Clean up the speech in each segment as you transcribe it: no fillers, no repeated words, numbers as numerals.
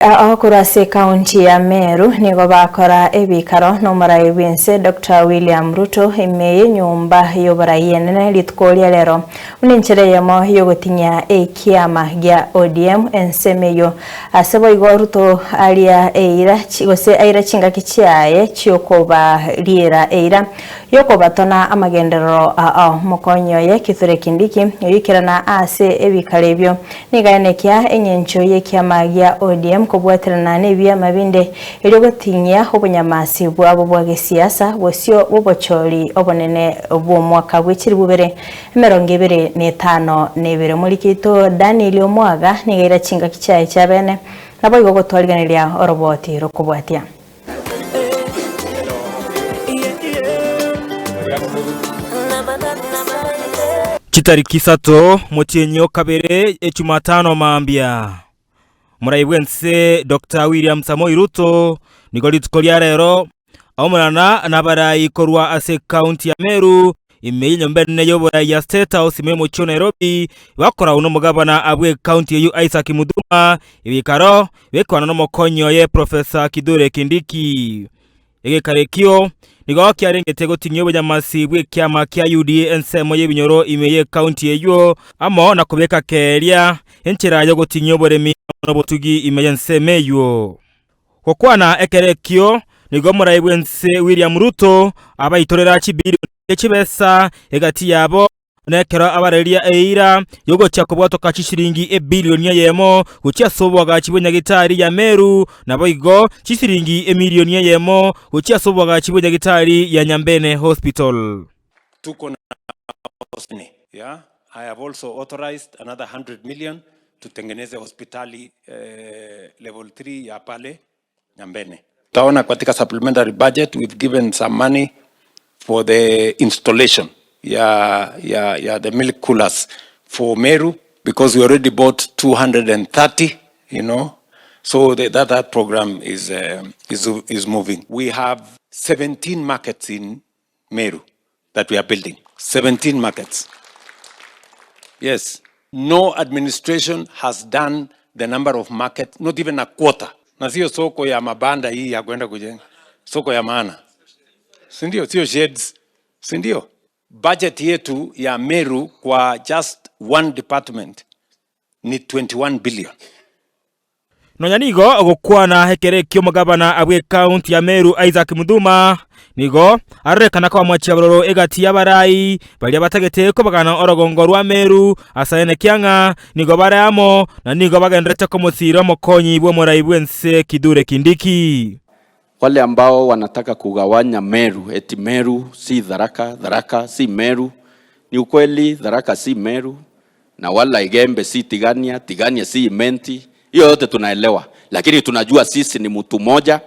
Ao korwa ase ekaunti ya Meru nigo bakora ebikaro nomorai bw'ense Doctor William Ruto ime y'enyomba y'oborai enene rituko ria rero buna enchera eyemo y'ogotinyia ekiama gia ODM ensemo eyio. Ase boigo Ruto aria eira gose aira chingaki chiaye chiokobariera eira y'okobatona amagenderero ao. Mokonyi oye Kithure Kindiki oikerana ase ebikaro ebio Nigo aenekia engencho y'ekiama gia ODM kobwaterana nebiama binde erio gotinyia obonyamasi bwabo bwa gesiasa bosio bw'obochori obonene bw'omwaka bwe chilifu bibere 25. Omoriki oito Daniel Omwaga nigo aira chingaki chiaye chia bene naboigo gotwarigereria oroboti rokobwatia. Chitariki isato motienyi o kabere echumatano mambia, Omorai bw'ense Doctor William Samoei Ruto nigo rituko ria rero aomerana nabarai korwa ase ekaunti ya Meru ime y'enyomba enene y'oborai ya State House ime y'omochie o Nairobi bakorau nomogabana bw'ekaunti eyio Isaac Mudhuma ebikaro Gekwana nomokonyi oye Professor Kithure Kindiki. Egekaro ekio nigo kiarengete goting'ia obonyamasi bw'ekiama kia UDA ensemo y'ebinyoro ime y'ecounty eyio amo na kobeka keeria enchera y'ogoting'ia oboremi amo nobotugi ime y'ensemo eyio. Gokwana ekero ekio nigo omorai bw'ense William Ruto abaitorera chibilioni chibesa egati yabo Nekero abareria eira y'ogochia kobwatoka chisiringi ebilioni eyemo gochia ase oboagachi bw'enyagitari ya Meru, naboigo chisiringi emilioni eyemo gochia ase oboagachi bw'enyagitari ya Nyambene Hospital. Tuko na hospitali yeah? I have also authorized another 100 million tutengeneze hospitali eh, level 3 ya pale Nyambene. Utaona katika supplementary budget we've given some money for the installation ya, ya, ya the milk coolers for Meru because we already bought 230, you know. So the, that, that program is, uh, is, is moving. We have 17 markets in Meru that we are building. 17 markets. Yes. No administration has done the number of markets, not even a quarter. Na sio soko ya mabanda hii ya kwenda kujenga, soko ya maana, si ndio? Sio sheds, si ndio? Budget yetu ya Meru kwa just one department ni 21 billion. Nonya nigo ogokwana ekero ekio omogabana bw'ekaunti ya Meru Isaac Muthuma nigo arorekana koba bororo egati y'abarai baria batagete kobagana orogongo rwa Meru ase aenekia ng'a nigo bare amo na nigo bagendererete komosiira omokonyi bw'omorai bw'ense Kithure Kindiki. Wale ambao wanataka kugawanya Meru, eti Meru si Tharaka, Tharaka si Meru. Ni ukweli Tharaka si Meru na wala Igembe si Tigania, Tigania si Imenti. Hiyo yote tunaelewa, lakini tunajua sisi ni mtu moja.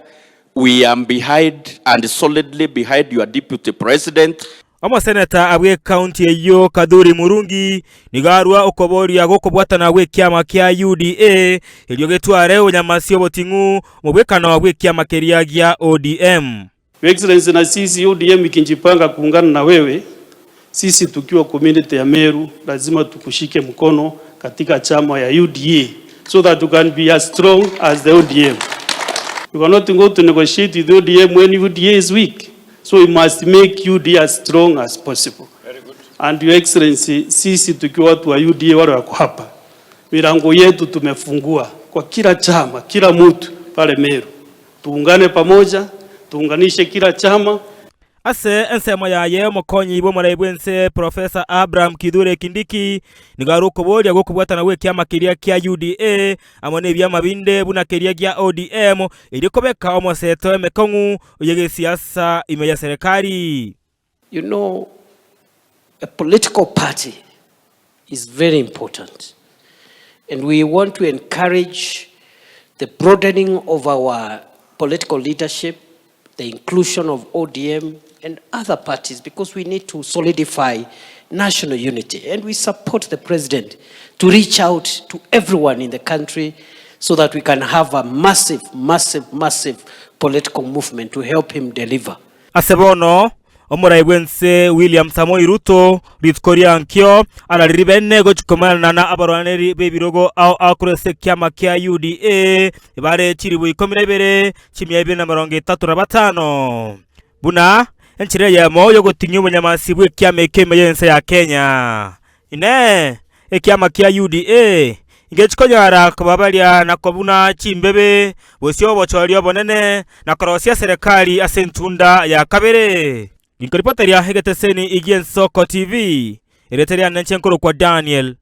We are behind and solidly behind your deputy president. Omoseneta bw'ekaunti eyio Kathuri Murungi nigo arua okoboria gokobwatana gw'ekiama kia UDA erio getware obonyamasi oboting'u omobwekano bw'ekiama keria gia ODM. Your Excellency, na sisi ODM ikijipanga kuungana na wewe, sisi tukiwa community ya Meru lazima tukushike mkono katika chama ya UDA so that you can be as strong as the ODM. You cannot go to negotiate with ODM when UDA is weak. So we must make UDA as strong as possible. Very good. And Your Excellency, sisi tukiwa watu wa UDA wale wako hapa, milango yetu tumefungua kwa kila chama, kila mtu pale Meru. Tuungane pamoja, tuunganishe kila chama. Ase ensemo yaye omokonyi bw'omorai bw'ense Professor Abraham Kithure Kindiki nigo are okoboria gw'okobwatana gw'ekiama keria kia UDA amo nebiama binde buna keria gia ODM erio kobeka omoseto emekong'u y'egesiasa ime ya serikali. You know, a political party is very important. And we want to encourage the broadening of our political leadership, the inclusion of ODM and other parties, because we need to solidify national unity. And we support the president to reach out to everyone in the country so that we can have a massive, massive, massive political movement to help him deliver. Ase bono, Omorai bw'ense William Samoei Ruto rituko ria nkio arariri bene gochia komerana na abarwaneri b'ebirogo ao ao korwa ase ekiama kia UDA bare chilifu ikomi na ibere chimia ibere na emerongo etato na batano buna enchera eyemo y'ogotinyia obonyamasi bw'ekiama eke ime y'ense ya Kenya. Inee! Ekiama kia UDA ingechi konyara kobabaria na kobuna chimbebe bosio obochori obonene na korosia eserekari ase entunda ya kabere? Inkoripoteria egeteseni gi'Ensoko TV, erieta riane inche nkorokwa Daniel.